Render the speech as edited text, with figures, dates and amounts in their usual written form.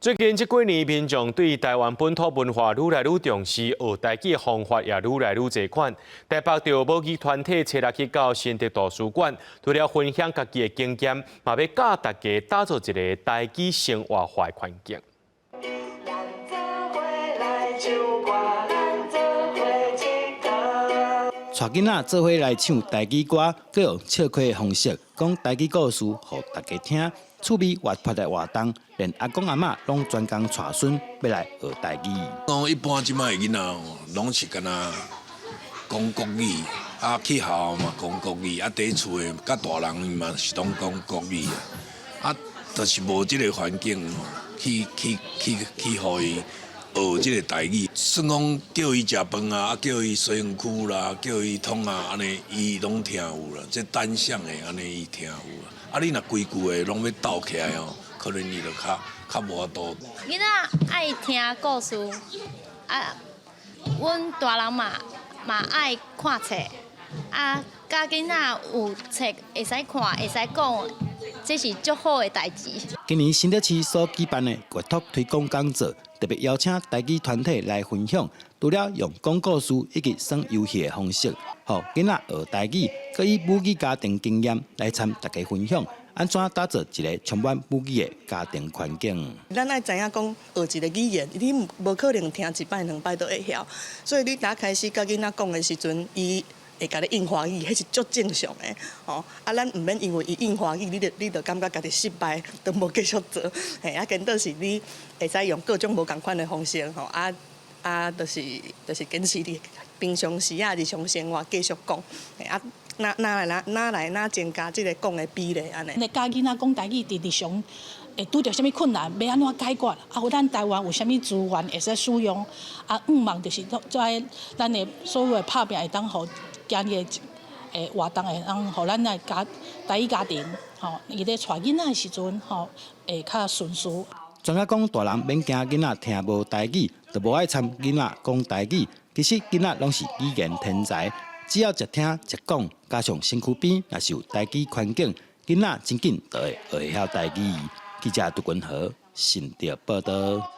最近這幾年，民眾對台灣本土文化愈來愈重視，學台語的方法也愈來愈濟款。台北著母語團體初六去到新竹圖書館，除了分享家己的經驗，嘛欲教大家打造一个台語生活化的環境。咱做伙來唱歌，咱做伙這工。帶囡仔做伙來唱台語歌，閣用笑詼的方式講台語故事，予大家聽。趣味活潑的活動，連阿公阿嬤攏專工帶孫欲來學台語。講一般這擺的囡仔吼，攏是敢若講國語，啊去學校嘛講國語，啊佇厝的佮大人伊嘛是攏講國語啊，啊，就是無這个環境吼，去去去去予伊學這个台語。算講叫伊食飯啊，啊叫伊洗身軀啦，叫伊創啊，按呢伊攏聽有啦，這單向的按呢伊聽有啦。啊，你若規句的攏欲鬥起來吼，可能伊就較較無法度。囡仔愛聽故事，啊，阮大人嘛嘛愛看冊，啊，教囡仔有冊會使看，會使講，這是足好的代誌。今年新竹市所舉辦的閱讀推廣講座，特別邀請台語團體來分享，除了用講故事以及耍遊戲的方式，予囡仔學台語，閣以母語家庭經驗來參大家分享，按怎打造一个充滿母語的家庭環境。咱愛知影講學一个語言，你無可能聽一擺兩擺就會曉，所以你打開始佮囡仔講的時陣，伊會共你應歡喜，彼是足正常的，吼。啊，咱毋免因為伊應歡喜，你就你就感覺家己失敗，就無繼續做。嘿，啊，顛倒是你會使用各種無仝款的方式，吼，啊啊，就是就是堅持佇平常時啊，日常生活繼續講，嘿啊，哪哪來哪哪來哪增加這个講的比例按呢。你教囡仔講台語，佇日常會拄著啥物困難，欲按怎解決？啊，有咱台灣有啥物資源會使使用？啊，向望就是做咱的所有的拍拚會當予今日的活動會當予咱的家台語家庭，吼，伊咧帶囡仔的時陣，吼，會較順遂。專家講，大人免驚囡仔聽無台語，就無愛參囡仔講台語。其實囡仔攏是語言天才，只要一聽一講，加上身軀邊若是有台語環境，囡仔真緊就會學會曉台語。記者杜君和新竹報導。